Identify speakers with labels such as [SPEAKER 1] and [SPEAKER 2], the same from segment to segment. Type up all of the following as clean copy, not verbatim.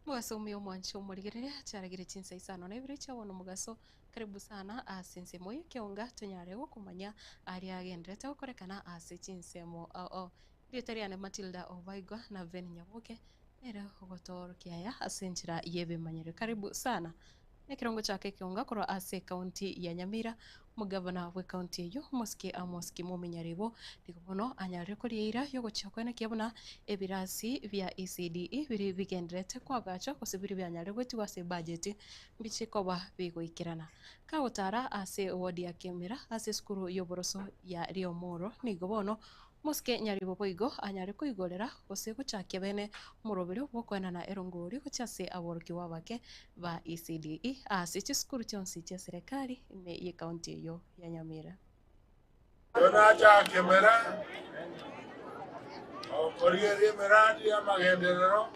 [SPEAKER 1] Omogaso omuya omwanche omorigereria, chiaragire chinsa isano na ibere chia bono omogaso. Karibu sana ase ensemo eye ekeonga tonyare gokomanya aria agenderete gokorekana ase chinsemo ao ao. Erieta riane Matilda Obaigwa na Ben Nyaboke nere ogotoorokia aya ase enchera y'ebimanyerero. Karibu sana. Nekerongo chake ekeonga korwa ase ekaunti ya Nyamira, omogavana bw'ekaunti eyio, omosike Amos Kimumi Nyaribo, nigo bono anyarire koria eira y'ogochia koenekia buna ebirasi bia ECDE biria bigendererete koagachwa gose biria bianyarire goetigwa ase ebajeti mbiche koba bigoikerana. Kagotara ase ewodi ya Kemera ase esukuru y'oboroso ya Riomoro nigo bono Mosike nyaribo boigo anyare koigorera gose gochakia bene omoroberio bw'okoenana erongori gochia ase aborokigwa abake ba ECDE ase chisukuru chionsi chia serekari ime y'ecounty eyio ya Nyamira.
[SPEAKER 2] Tonacha kemera okorigereria emeradi y'amagenderero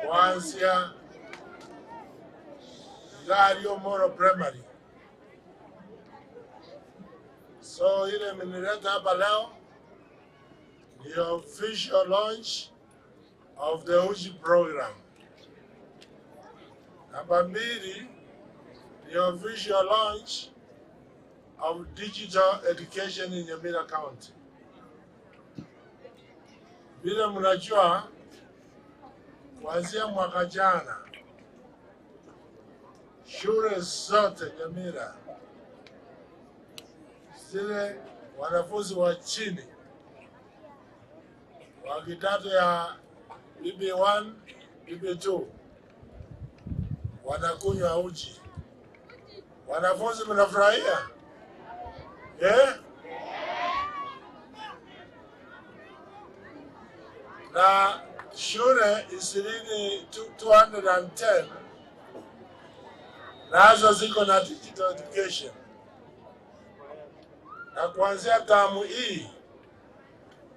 [SPEAKER 2] kwansia iga aria Omoro Primary. So ile imenileta hapa leo ni official launch of the Uji program. Namba mbili ni official launch of digital education in Nyamira County. Vile mnajua kuanzia mwaka jana shule zote Nyamira zile wanafunzi wa chini wa kidato ya BB1, BB2 wanakunywa uji. Wanafunzi mnafurahia eh? Na shule ishirini 210 nazo ziko na digital education, na kuanzia tamu hii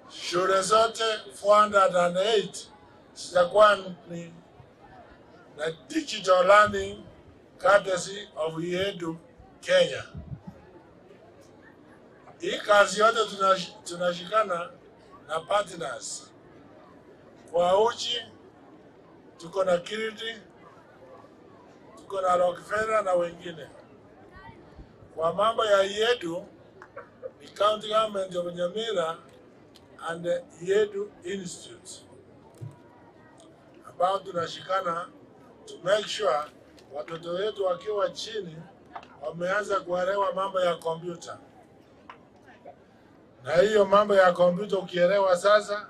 [SPEAKER 2] shule zote 408 zitakuwa ni na digital learning courtesy of Yedu Kenya. Hii kazi yote tunashikana na partners kwa uji, tuko na Kiriti, tuko na Rockefeller na wengine. Kwa mambo ya Yedu ni county government of Nyamira and the Yedu Institute ambao tunashikana to make sure watoto wetu wakiwa chini wameanza kuelewa mambo ya kompyuta, na hiyo mambo ya kompyuta ukielewa sasa,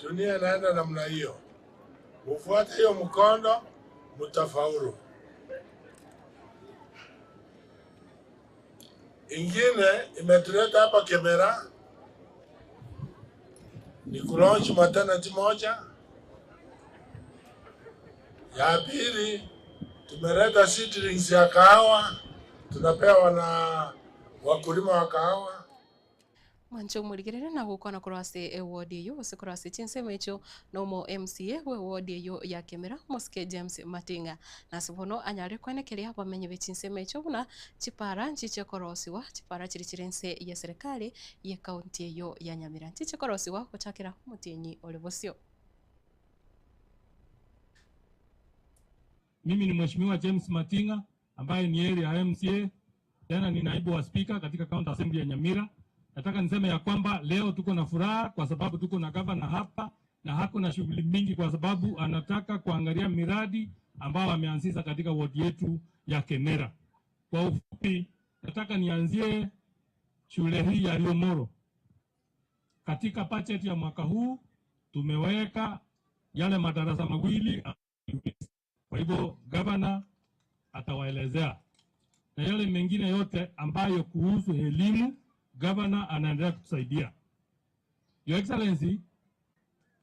[SPEAKER 2] dunia inaenda namna hiyo. Ufuate hiyo mkondo, mtafaulu. Ingine imetuleta hapa Kemera ni kulaunch maternity moja. Ya pili tumeleta seedlings ya kahawa tunapewa na wakulima wa kahawa.
[SPEAKER 1] Mwanche omorigereria na gokwana korwa ase eward eyio gose korwa ase chinsemo echio na omo MCA bwe ward eyio ya Kemera omosike James Matinga. Na ase bono anyare koenekeria abamenyi be chinsemo echio buna chipara nchiche korosigwa chipara chiria chire inse ye serikali ye county eyio ya Nyamira nchiche korosigwa gochakera omotienyi ore bosio.
[SPEAKER 3] Mimi ni Mheshimiwa James Matinga ambaye ni area MCA tena ni naibu wa spika katika County Assembly ya Nyamira. Nataka niseme ya kwamba leo tuko na furaha kwa sababu tuko na gavana hapa na hakuna shughuli mingi, kwa sababu anataka kuangalia miradi ambayo ameanzisha katika wodi yetu ya Kemera. Kwa ufupi, nataka nianzie shule hii ya Riomoro. Katika budget ya mwaka huu tumeweka yale madarasa mawili, kwa hivyo gavana atawaelezea na yale mengine yote ambayo kuhusu elimu gavana anaendelea kutusaidia. Your Excellency,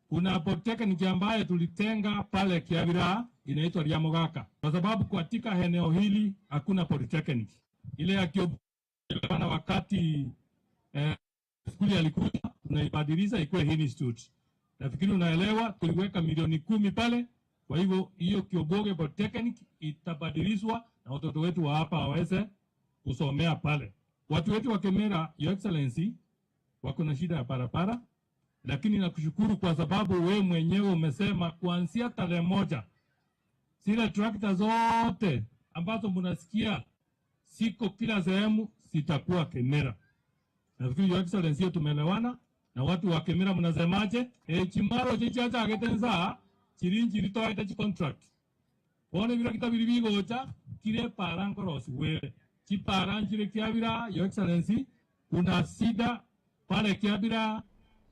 [SPEAKER 3] kuna polytechnic ambayo tulitenga pale Kiavira inaitwa Riamogaka, kwa sababu katika eneo hili hakuna polytechnic. Ile ya Kiobana wakati eh, skuli alikuja tunaibadilisha ikuwe institute. Nafikiri unaelewa, tuliweka milioni kumi pale. Kwa hivyo hiyo Kioboge Polytechnic itabadilishwa na watoto wetu wa hapa waweze kusomea pale. Watu wetu wa Kemera, Your Excellency, wako na shida ya barabara. Lakini nakushukuru kwa sababu we mwenyewe umesema kuanzia tarehe moja zile trakta zote ambazo mnasikia siko kila sehemu zitakuwa Kemera. Nafikiri Your Excellency, hiyo tumeelewana na watu wa Kemera mnasemaje? E, chimaro chichiachagete nsaa chiri nchiri toete chi contract bono ebiro kitabiri bigocha kire para nkorosi were chipara nchire kiabira Your Excellency kuna sida pale kiabira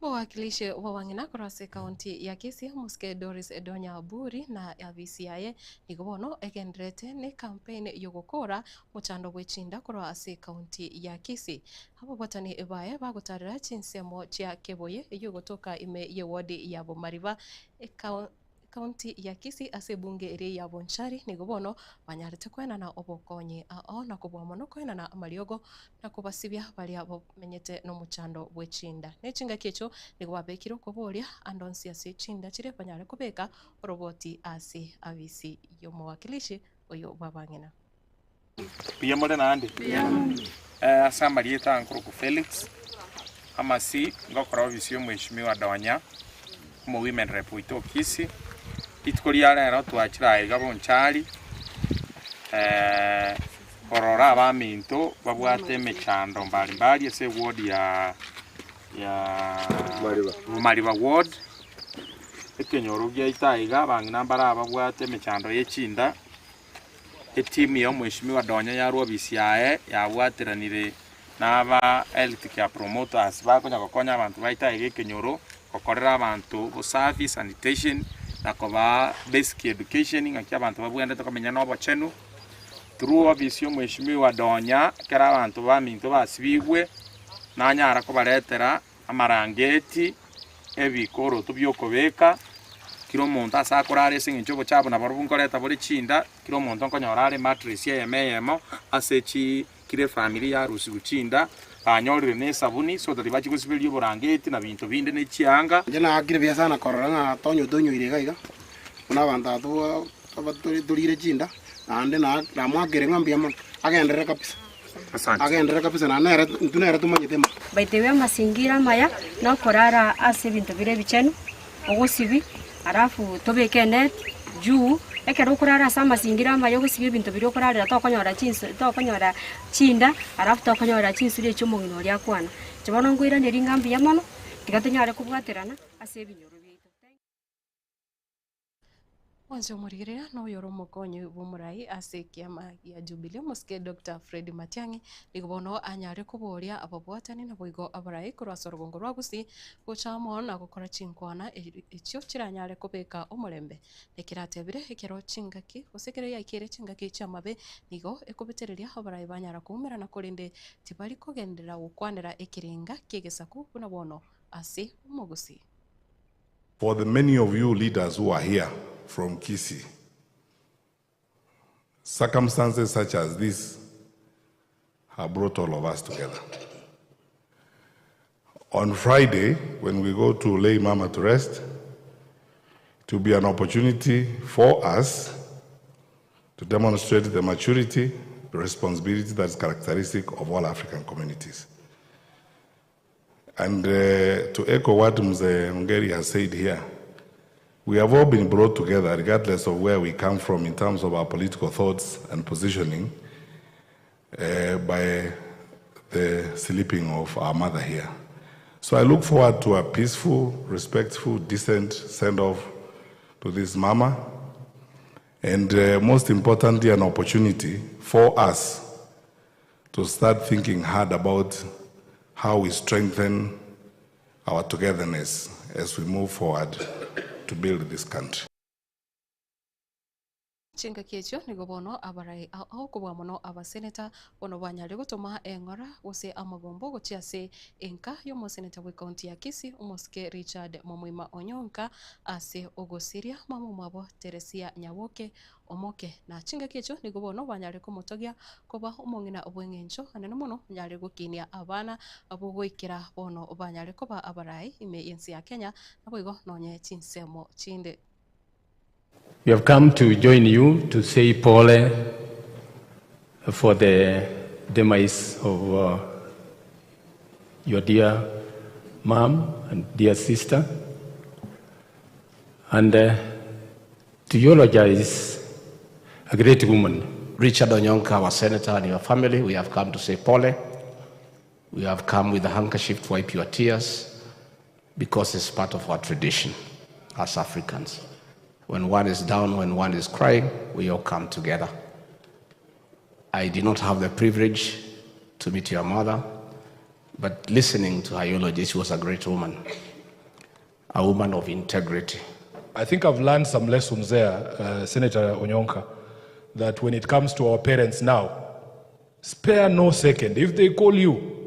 [SPEAKER 1] Mowakilishi wa wang'ina korwa ase ekaunti ya Kisii Omosike Doris Donya Aburi na abisi yaye nigo bono egendererete ne campaign yogokora omochando bwechinda korwa ase ekaunti ya Kisii. Ababwatani baye bagotarera chinsemo chia Keboye eyio egotoka ime ye ward ya Bomariba Ekaunti ya Kisii ase ebunge eria ya Bonchari nigo bono banyarete koenana obokonyi ao na kobua mono koenana amariogo na kobasibia baria bamenyete nomochando bwe chinda. Ne chingaki echio nigo babekire okoboria ande onsi ase chinda chire banyare kobeka oroboti ase abisi y'omowakilishi oyo bw'abang'ina.
[SPEAKER 4] Mbuya more naende? Ase amarieta aa nkorokwa Felix Amasi, ngokora ofisi ya omweshimiwa Donya, omo women rep oito o Kisii. Rituko ria rero twachire aa iga Bonchari korora abaminto babwate emechando mbari mbari ase eward ya ya Bomariba ward, ekenyoro giaito aa iga abang'ina mbare ababwate emechando ye chinda. Etimu ya omweshimiwa Donya yarwa obisi yaye yabwateranire naba Health Care Promoters bakonya gokonya abanto baito aiga ekenyoro gokorera abanto obosafi, sanitation, na kobaa basic education ng'aki abanto babwenerete komenya na obochenu. Through obisi ya omweshimiwa Donya ekero abanto baminto basibigwe nanyara kobaretera amarangeti, ebikoroto bi'okobeka, kera omonto ase akorara ase eng'encho obochafu nabarobwo nkoreta bore chinda, kera omonto nkonyora are emattress eyemo eyemo ase chi kera efamiri yarusigwe chinda, banyorire na esabuni so that bachie gosiberia oborangeti na binto binde na echianga.
[SPEAKER 5] Inche naakire buya sana korora ng'a tonye otonyoire iga iga, buna abanto aba twa torire chinda, naende namoakire ng'a mbuya mono, agenderere kabisa.
[SPEAKER 4] Asante.
[SPEAKER 5] Agenderere kabisa naende nere intwe nere tomanyete ime.
[SPEAKER 6] Baitewe amasingira amaya, na okorara ase ebinto bire ebichenu, ogosibia, alafu tobeke enet juu, ekero okorara ase amasingira amaya ogosibia ebinto biria okorarera tokonyora chinsa tokonyora chinda, alafu tokonyora chinsuri echio omong'ina oria akwana. Inche bono nkoiraneria ng'a mbuya mono, tiga tonyare kobwaterana ase ebinyoro biaito.
[SPEAKER 1] Mwanche omorigereria noyore omokonyi bw'omorai ase ekiama gia Jubilee omosike Doctor Fred Matiang'i nigo bono anyare koboria ababwatani naboigo abarai korwa ase orogongo rwa Gusii gocha amo na gokora chinkwana echio chiranyare kobeka omorembe. Nekeratebire ekero chingaki gose ekero yaikeire chingaki chi'amabe nigo ekobetereria abarai banyara koumerana korende tibari kogenderera gokwanera ekerenga ki'egesaku buna bono ase omogusii.
[SPEAKER 7] For the many of you leaders who are here from Kisii, circumstances such as this have brought all of us together. On Friday, when we go to lay Mama to rest, it will be an opportunity for us to demonstrate the maturity, the responsibility that is characteristic of all African communities. And uh, to echo what Mzee Ongeri has said here, we have all been brought together, regardless of where we come from in terms of our political thoughts and positioning, uh, by the sleeping of our mother here. So I look forward to a peaceful, respectful, decent send-off to this mama, and uh, most importantly, an opportunity for us to start thinking hard about how we strengthen our togetherness as we move forward to build this country.
[SPEAKER 1] Chingaki echio nigo bono abarai ao kobua mono abaseneta bono banyare gotoma eng'ora gose amagombo gochia ase enka y'omoseneta bw'ecounty ya Kisii omosike Richard Momoima Onyonka ase ogosiria mama omwabo Teresia Nyaboke Omoke. Na chingaki echio nigo bono banyare komotogia koba omong'ina bw'engencho anene mono, onyare gokinia abana abwo goikera bono banyare koba abarai ime y'ense ya Kenya, naboigo nonye chinsemo chinde.
[SPEAKER 8] We have come to join you to say pole for the demise of uh, your dear mom and dear sister and uh, to eulogize a great woman.
[SPEAKER 9] Richard Onyonka, our senator, and your family, we have come to say pole. We have come with a handkerchief to wipe your tears because it's part of our tradition as Africans. When one is down, when one is crying, we all come together. I did not have the privilege to meet your mother, but listening to her eulogy, she was a great woman, a woman of integrity.
[SPEAKER 10] I think I've learned some lessons there, Senator Onyonka, that when it comes to our parents now, spare no second. If they call you,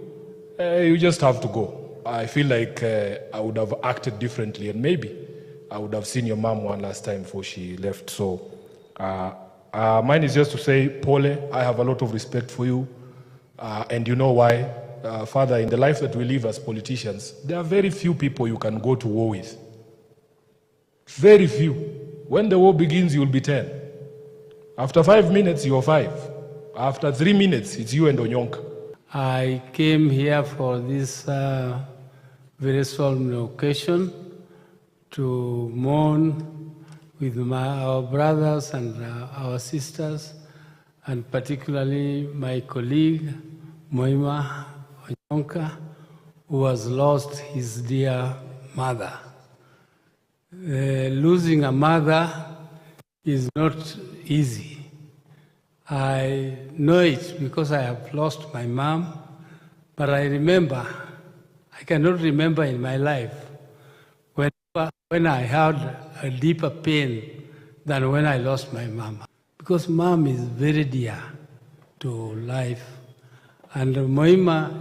[SPEAKER 10] you just have to go. I feel like I would have acted differently and maybe I would have seen your mom one last time before she left. So mine is just to say, Pole, I have a lot of respect for you. And you know why? Father, in the life that we live as politicians, there are very few people you can go to war with. Very few. When the war begins, you'll be 10. After 5 minutes, you're 5. After 3 minutes, it's you and Onyonka.
[SPEAKER 11] I came here for this very solemn occasion to mourn with our brothers and our sisters, and particularly my colleague, Moima Onyonka, who has lost his dear mother. Losing a mother is not easy. I know it because I have lost my mom, but I remember, I cannot remember in my life when I had a deeper pain than when I lost my mom. Because mom is very dear to life. And Moima,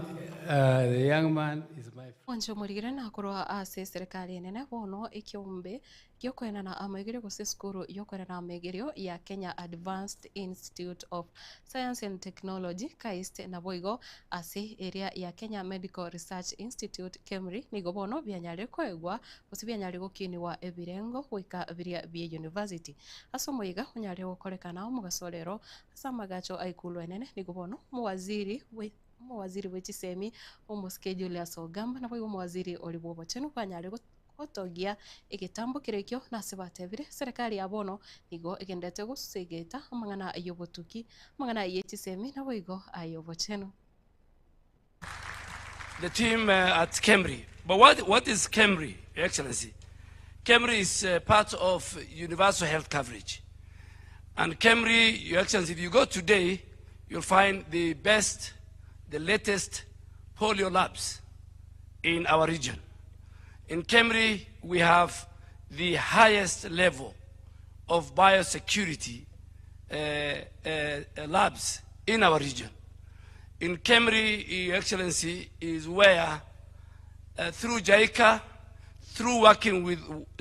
[SPEAKER 11] the young man, is my
[SPEAKER 1] Mwanche omorigere nakorwa ase eserekari enene bono ekiombe giokoenana amaigerio gose esukuru yokoenana amaigerio ya Kenya Advanced Institute of Science and Technology, KAIST, naboigo ase eria ya Kenya Medical Research Institute, KEMRI, nigo bono bianyarire koegwa gose bianyarire gokinigwa ebirengo goika biria bie university. Ase omoiga onyarire gokorekana omogaso rero ase amagacho a ikulu enene nigo bono omowaziri bwe omowaziri bwe chisemi omosike Julius Ogamba naboigo omowaziri oria bwa obochenu banyarire gotogia egetambo kere ekio nase batebire serikali ya bono nigo egendete gosegeta amang'ana ya obotuki amang'ana ya chisemi naboigo aya obochenu.
[SPEAKER 12] The team at KEMRI. But what is KEMRI, Your Excellency? KEMRI is part of universal health coverage. And KEMRI, Your Excellency, if you go today, you'll find the best, the latest polio labs in our region. In KEMRI, we have the highest level of biosecurity labs in our region. In KEMRI, Your Excellency, is where, through JICA, through working with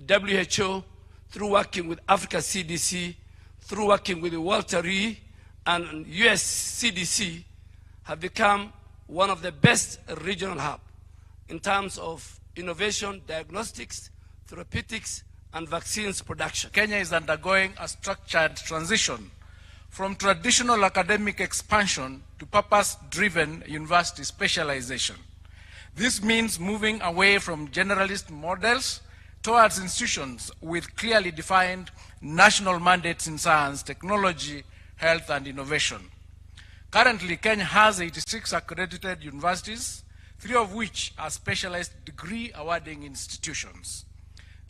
[SPEAKER 12] WHO, through working with Africa CDC, through working with Walter Reed and US CDC, have become one of the best regional hubs in terms of innovation, diagnostics, therapeutics, and vaccines production.
[SPEAKER 13] Kenya is undergoing a structured transition from traditional academic expansion to purpose-driven university specialization. This means moving away from generalist models towards institutions with clearly defined national mandates in science, technology, health, and innovation. Currently, Kenya has 86 accredited universities, 3 of which are specialized degree awarding institutions.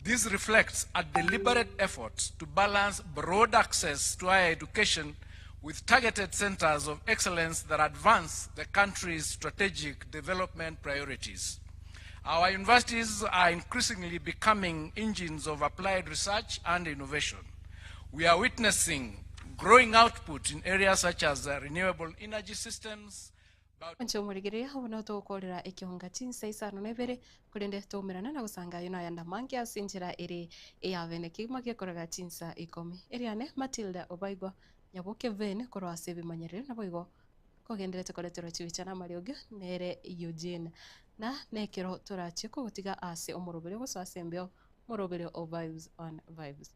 [SPEAKER 13] This reflects a deliberate effort to balance broad access to higher education with targeted centers of excellence that advance the country's strategic development priorities. Our universities are increasingly becoming engines of applied research and innovation. We are witnessing growing output in areas such as renewable energy systems.
[SPEAKER 1] Onche omorigereria abo togokorera ekionga chinsa isano na ibere korende toumerana na gosanga ayo nayanda mangi ase enchera ere eyabene kegima gekoraga chinsa ikomi eriane Matilda Obaigwa nyaboke vene korwa ase ebimanyerero naboigo kogenderete koreterwa chibicha na amariogo nere Eugene na nekero torachie kogotiga ase omorobere gose ase embeo omorobere o Vibes on Vibes.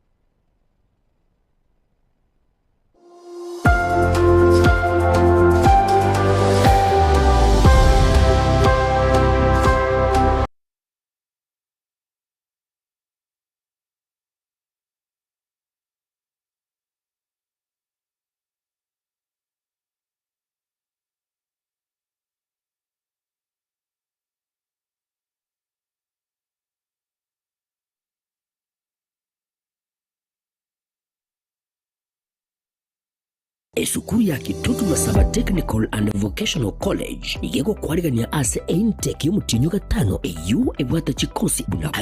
[SPEAKER 14] Esukuru ya Kitutu Masaba Technical and Vocational College nigo egokwarigania ase eintake y'omotienyi o gatano eyio ebwate chikosi buna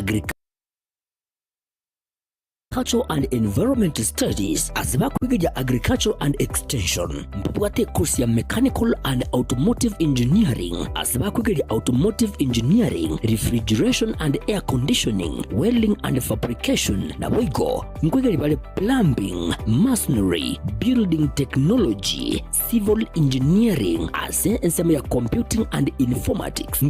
[SPEAKER 14] Agricultural and Environment Studies ase bakorigereria Agricultural and Extension. Mbabwate ekosi ya Mechanical and Automotive Engineering ase bakorigereria Automotive Engineering, Refrigeration and Air Conditioning, Welding and Fabrication, naboigo nkoigereria bare Plumbing, Masonry, Building Technology, Civil Engineering ase ensemo ya Computing and Informatics.